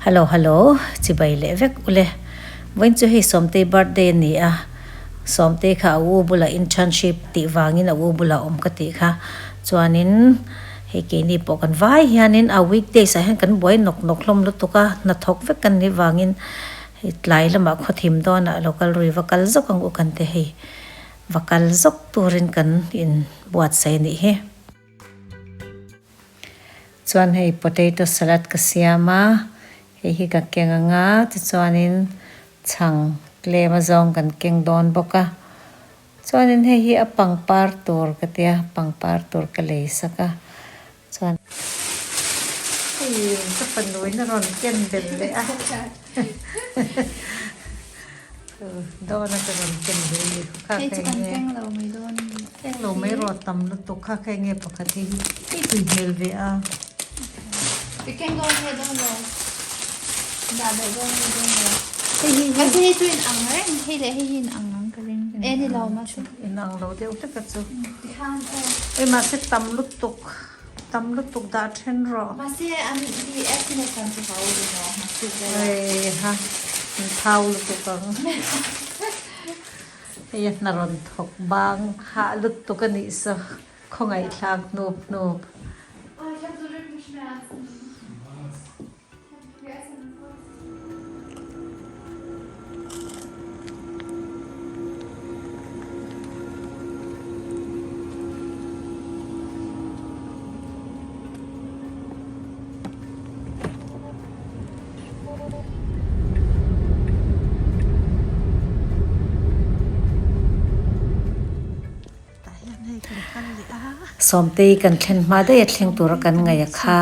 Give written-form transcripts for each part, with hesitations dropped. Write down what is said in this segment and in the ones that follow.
Hello hello chibai leh vek ule vawiin chu hei Sawmtei birthday a ni a Sawmtei kha a u bulah internship tih vangin a u bulah awm ka tih kha chuanin hei keini pawh kan vai hianin a weekdays ah hian kan buai nawk nawk hlawm lutuk a hnathawk vek kan nih vangin hei tlai lamah khawthim dawnah lo kal rui va kal zawk ang u kan ti hei va kal zawk turin kan in buatsaih a nih hi. Chuan hei potato salad ka siam a, hei hi ka keng ang a, tichuanin chhang tlem a zawng kan keng dawn bawk a. Chuanin hei hi a pangpar tur ka tia, pangpar tur ka lei sak a, chuan. Hei ka fanuin a rawn ken belh leh a. Dawn a ka rawn ken ve ni kha Hei chu kan keng lo mai dawn a ni. Keng lo mai rawh tam lutuk kha kha enge pakhat hi hei tui hmel ve a. I keng dawn nge dawn lo? Dah leh dawn nge dawn lo? Hei hi Mahse hei chu in ang reng hei leh hei hi in ang ang ka ring. E ni lo mahse. In ang lo deuh hlek a chu. Tikhan aw. Ei mahse tam lutuk tam lutuk dah then rawh. Mahse an hi estimate kan chu hau lo maw naktuk vel a. Ei ha in thau lutuk ang. Hei a hna rawn thawk bang hah lutuk a nih saw khawngaihthlak hnup hnup. Sawmtei kan thlen hma daih a thleng tura kan ngaih a kha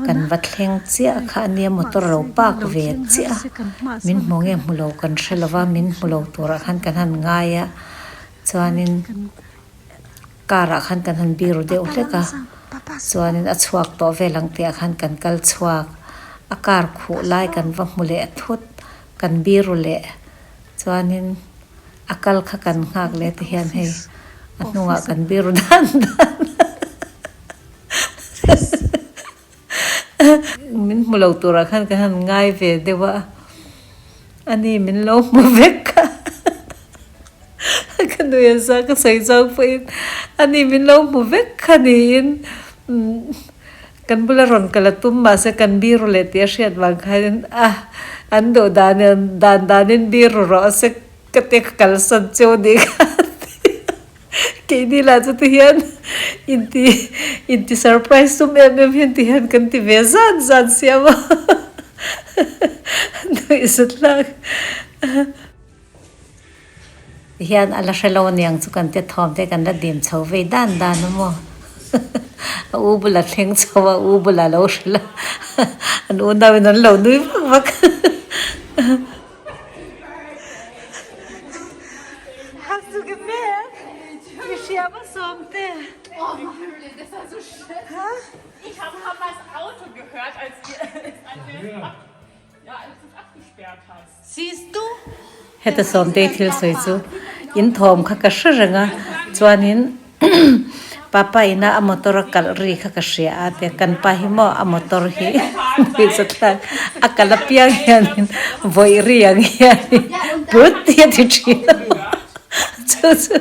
kan va thleng chiah kha a nia motor a lo park ve chiah a min hmu nge hmu lo kan hre lo va min hmu lo turah khan kan han ngai a chuanin car ah khan kan han biru deuh hlek a chuanin a chhuak tawh vel ang tih ah khan kan kal chhuak a car khuh lai kan va hmu leh thut kan biru leh chuanin a kal kha kan nghak leh ti hian hei a hnungah kan biru dan dan min hmu lo turah khan kan han ngai ve deuh a ani min lo hmu vek a ka nui a za ka sawi chang pawhin ani min lo hmu vek kha niin kan bula rawn kal a tum mahse kan biru leh tih a hriat vang khanin a an duh danin dan danin biru rawh se ka ti ka kalsan cheu anih kha a ti a keini lah chu ti hian inti inti surprise tum em em hian ti hian kan ti ve zan zan siam a nuih zat hlak. Hian a la hre lo aniang chu kan tia thawm te kan la dim chho vei dan dan a maw a u bula thleng chho a u bula lo hrilh a an unau in an lo nui vak vak. Hast du gemerkt i hriam a sawm te ha? Heta Sawmtei thil sawi chu in thawm kha ka hre reng a, chuanin papa ina a motor a kalh ri kha ka hria a tia kan pa hi maw a motor hi nuihzathlak a kalh apiang hianin vawih ri ang hianin put hi a ti thin a chu chu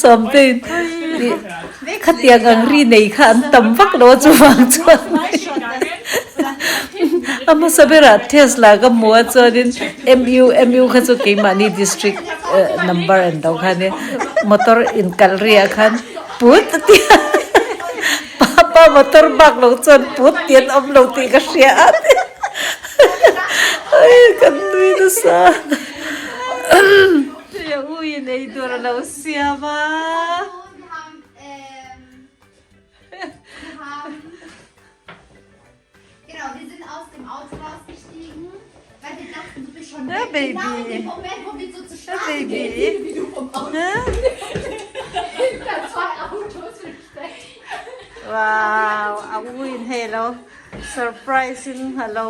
Sawmteiin khatiang ang ri nei kha an tam vak lo a chuvang chuan a hmasa berah Tesla ka hmu a chuanin mu mu kha chu keimahni district number an lo khan e motor inkalh riah khan put a ti a papa motor bak lo chuan put tih an awm lo tih ka hria a ti a kan nui nasa. Hei a u in ei tur a lo siam a. Na baby. Na baby. Wow, a u in hei lo surprise in a lo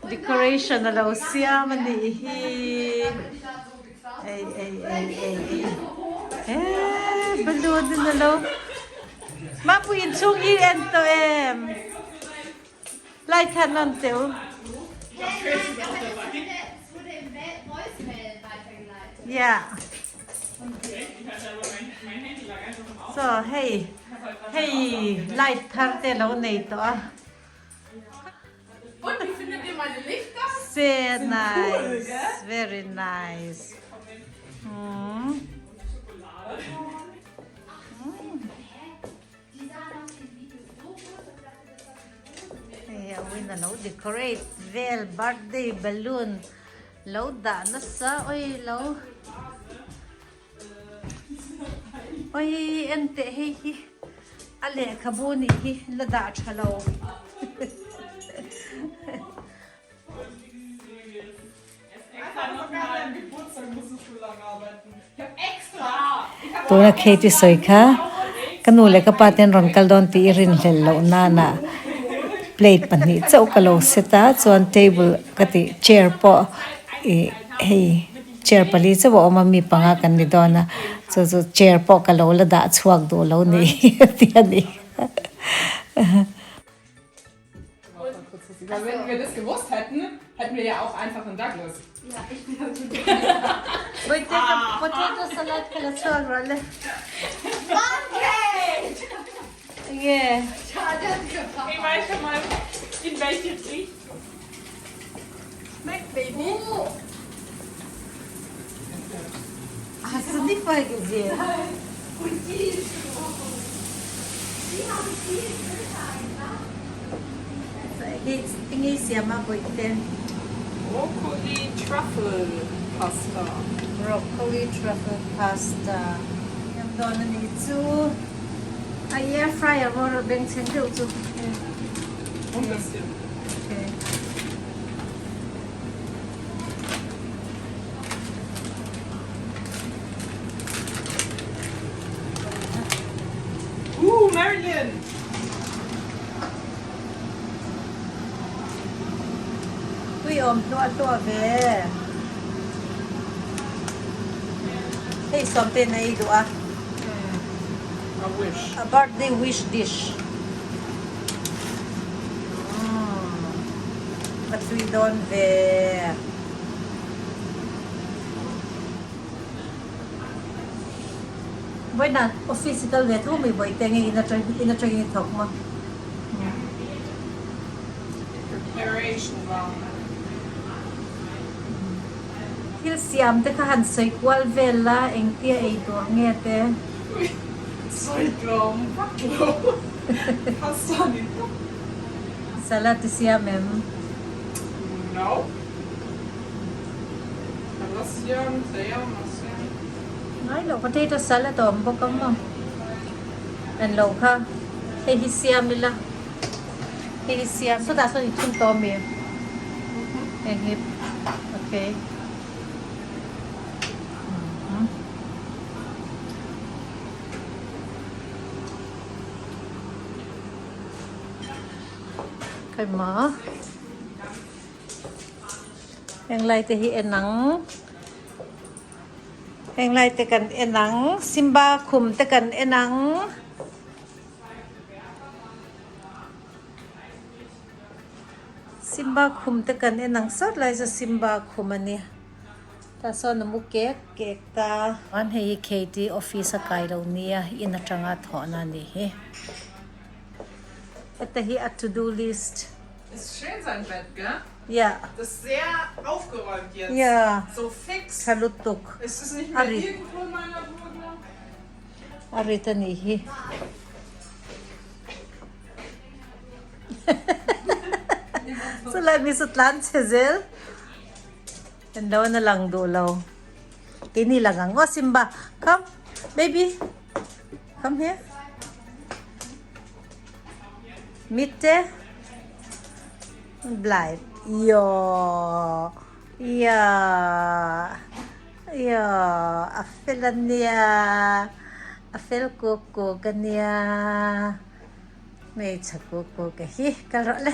Decoration a lo siam a nih hi ei ei ei ei ei eee balloon in a lo Mapui inchhung hi en tawh em light khan on teh u. Yeah. So hei hei light thar te lo nei tawh a. Sehr nice, very nice. Hmm. Hei a win a lo decorate vel birthday balloon lo dah nasa oi lo oi en teh hei hi a lehkhabu nih hi la dah tha lo. Tuna Katie sawi kha ka nu leh ka pa te an rawn kal dawn tih i rinhlelh loh nana plate pahnih chauh ka lo set a chuan table ka tih chair pawh ih hei chair pali chauh a awm a mi panga kan ni dawn a chu chu chair pawh ka lo la dah chhuak duh lo ni a ti a ni. Potato salad ka la chhuak rawh le. Enge? Hast du nicht vorher gesehen? Enge i siam a bawihte? Broccoli truffle pasta. Broccoli truffle pasta. Siam dawn a nih chu. A air fryer maw rawh bengchheng deuh chu. Okay. Ooh, Marilyn! Tui awm hluah hluah ve. Hei sawmte na ei duh a. A wish. A birthday wish dish. Ka tui dawn ve. Vawiinah office i kal ve tho mai Bawihte nge in atang in atangin i thawk maw? Preparation vang. Thil siam te kha han sawi kual vel la engtia ei tur nge te? Sawi tlawm vak lo. Pasta ni tawp. Salad i siam em? No. Ka la siam thei a mahse. Ngai lo potato salad a awm bawk ang maw? En lo kha hei hi siam ila hei hi siam sawtah sawn i thun tawh ami? Heng hi okay. Khaima heng lai te hi en ang heng lai te kan en ang Simba khum te kan en ang. Simba khum te kan en ang sawt lai chu Simba khum a ni. Tah sawn a mu kek kek ta. Chuan hei hi KT office a kai lo nia in atanga thawhna a nih hi. Heta hi a to do list. Ist schön sein Bett, gell? Ja. Das ist sehr aufgeräumt jetzt. Ja. So fix. Tha lutuk. Es ist nicht mehr irgendwo in meiner Wohnung. A rit a nih hi. Chulai mi chu tlan chhe zel. En lo na lang duh lo. Keini lang ang aw Simba. Come baby. Come here. Mitte. Bleib. Yo. Yo. Yo. A fel ania. A fel kuk kuk ania. Hmeichhe kuk kuk a hi. Kal rawh le.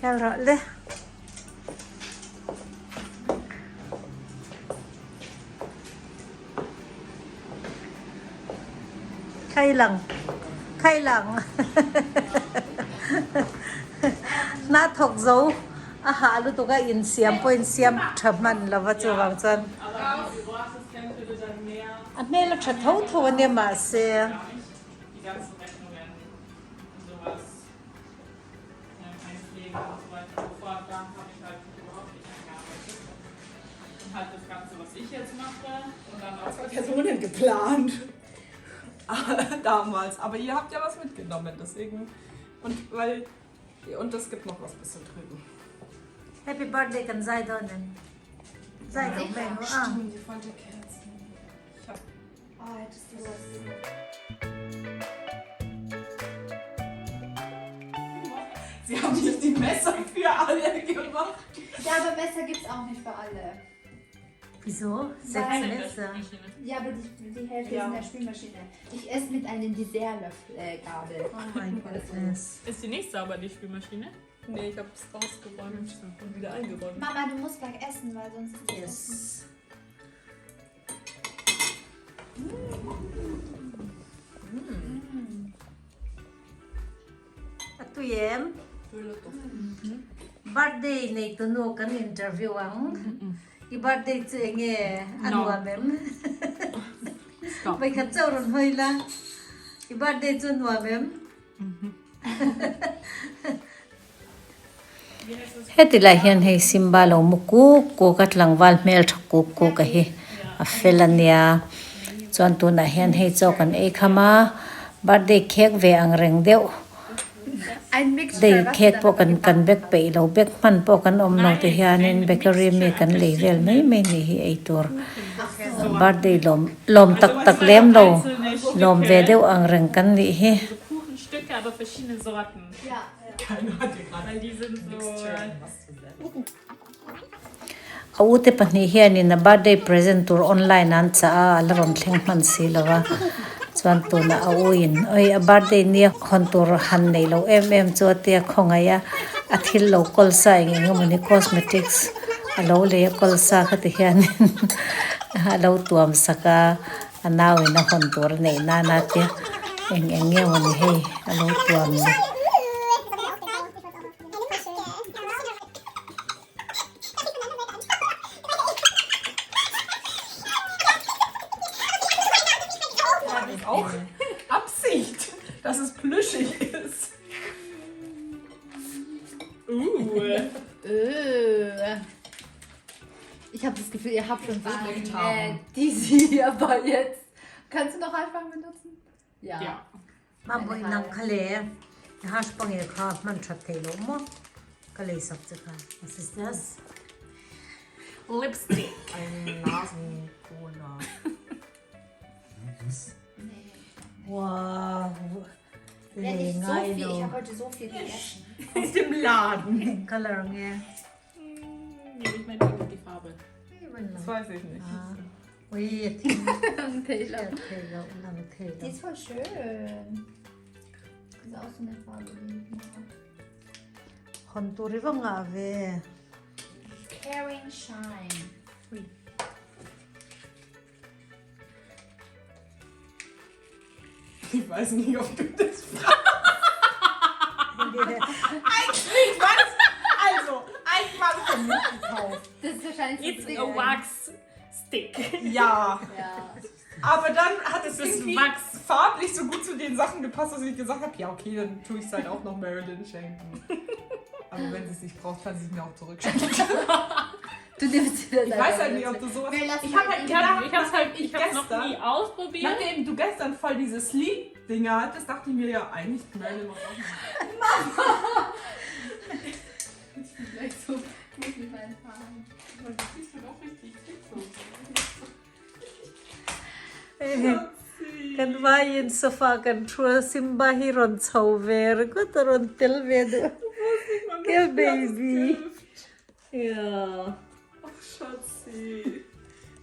Kal rawh le. Khai lang. Khai lang. Na thawk zo. A hah lutuk a insiam pawh insiam tha hman lova chuvang chuan a hmel a tha tho tho ania mahse. Personen geplant damals aber ihr habt ja was mitgenommen deswegen und weil und es gibt noch was bisschen drüben. Happy birthday kan zai dawn em? Zai deuh mai ang a. Sie haben nicht die Messer für alle gemacht. Ja, aber Messer gibt's auch nicht für alle. Wieso? Sechs Messer. Ja, aber die, die Hälfte ist in der Spülmaschine. Ich esse mit einem Dessertlöffel, äh, Gabel. Oh mein Goodness. Ist die nicht sauber, die Spülmaschine? Nee, ich hab's rausgeräumt und wieder eingeräumt. Mama, du musst gleich essen, weil sonst ist es Yes. A tui em? Birthday nei tunu kan interview ang. I birthday chu enge a nuam em? Vawikhat chauh rawn hawi la. I birthday chu a nuam em? Heti lai hian hei Simba lo mu kuk kuk a tlangval hmel tha kuk kuk a hi a fel a nia chuan tunah hian hei chaw kan ei kham a birthday cake ve ang reng deuh day cake pawh kan kan bek peih lo bek hman pawh kan awm lo te hianin bakery mi kan lei vel mai mai ni hi ei tur birthday lawm lawm tak tak lem lo lawm ve deuh ang reng kan nih hi. A ute pahnih hianin a birthday present tur online an chah a, a la rawn thleng hman si lo va, chuan tunah a uin oi a birthday nia hawn tur han nei lo em em chu a tia khawngaih a, a thil lo kawl sa eng eng emawni cosmetics a lo lei a kawl sa kha ti hianin a lo tuam sak a, a nauin a hawn tur a neih nan a tia eng eng nge mawni hei a lo tuam ni. Auch Absicht, dass es plüschig ist. Uh. Äh. Ich habe das Gefühl, ihr habt schon so äh, die sie aber jetzt. Kannst du noch einfach benutzen? Ja. Ja. Mambawi nang kha le i hash pangel kha hman that thei lo maw ka lei sak che kha was ist das? Lipstick. Ein Nasentoner. Wow. Ja, Le nicht so ngai viel. Ich lo. habe heute so viel gegessen. Aus dem Laden. Color nge. Nee, ich meine die Farbe. Das weiß ich nicht. Ui a thim Lang thei lo. thei lo lang thei Die lo. ist voll schön. Das ist auch so eine Farbe, die ich mag. Hawn tur i va ngah ve. Caring Shine. Ui. Ich weiß nicht, ob du das fragst. Eigentlich war das, also, eigentlich war das für mich gekauft. Das ist wahrscheinlich It's so a wax stick. Ja. Ja. Aber dann hat es Das ist irgendwie Wachs. farblich so gut zu den Sachen gepasst, dass ich gesagt habe, ja okay, dann tue ich es halt auch noch Marilyn schenken. Aber wenn sie es nicht braucht, kann sie es mir auch zurückschenken. Du nimmst sie das Ich weiß halt nicht, ob du sowas... Wir lassen Ich habe halt Ich gedacht, habe ich hab's halt ich hab's noch gestern- nie ausprobiert. Nachdem du gestern voll diese Sleep-Dinger hattest, dachte ich mir ja eigentlich, Marilyn macht auch mal. Vielleicht so. Ich muss mit meinen Farben. Du siehst du doch richtig dick so. Kan vaiin sofa kan thu a Simba hi rawn chho ve ringawt a rawn tel ve duh Gell baby Yeah. Ach Schatzi,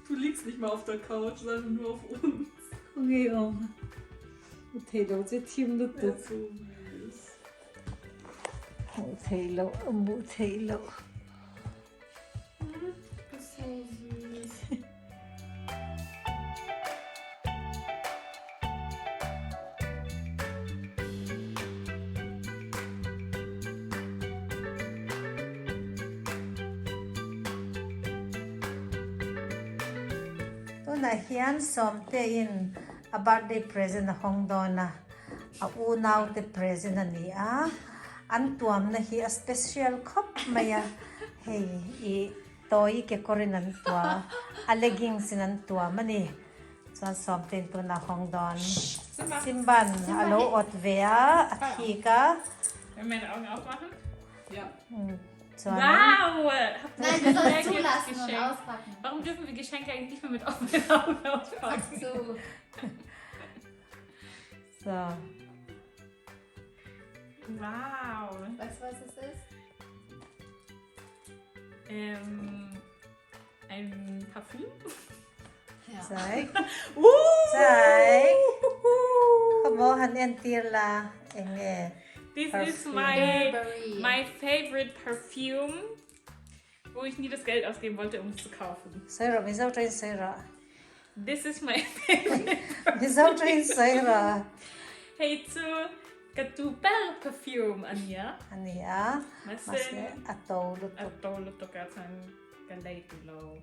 du liegst nicht mal auf der Couch, sondern nur auf uns. Khawnge awm a thei lo che thim lutuk. So süß. Hmuh theih loh a hmuh theih loh. Du bist so süß. Tunah hian Sawmtein a birthday present a hawng dawn a, a unaute present a ni a, an tuamna hi a special khawp mai a, hei ih tawi kekawrin an tua a leggings in an tuam a ni. Chuan Sawmtein tunah a hawng dawn. Simban a lo awt ve a, a thik a. Chuan Wow! Habt ihr Nein, du sollst sehr gutes zulassen und Geschenk. auspacken. Warum dürfen wir Geschenke eigentlich nicht mehr mit offenen Augen auspacken? Zu. So. Wow! Weißt du, was es ist? Ähm, ein Parfüm? Ja. Zeig. Zeig. Khawmaw han entir la eng nge This is perfume. my Burberry. my favorite perfume, wo ich nie das Geld ausgeben wollte, um es zu kaufen. Sawi rawh Mizo tawngin sawi rawh. This is my favorite. Mizo tawngin sawi rawh. Hei chu ka tu ber perfume a nia. A nia. Mahse Mahse a to lutuk. A to lutuk a chuan ka lei tu lo.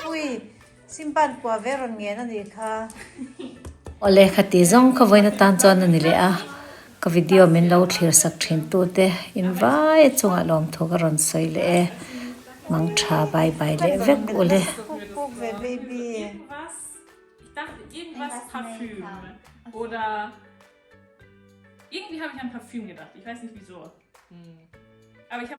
Ui, Simpan kua ve rawn ngen a nih kha. Awle khati zawng kha vawiin atan chuan a ni leh a, ka video min lo thlir sak thin tute in vai chungah lawmthu ka rawn sawi leh e, mangtha bye bye leh vek ule. Ich dachte irgendwas Parfüm oder irgendwie habe ich an Parfüm gedacht. Ich weiß nicht wieso. Aber ich habe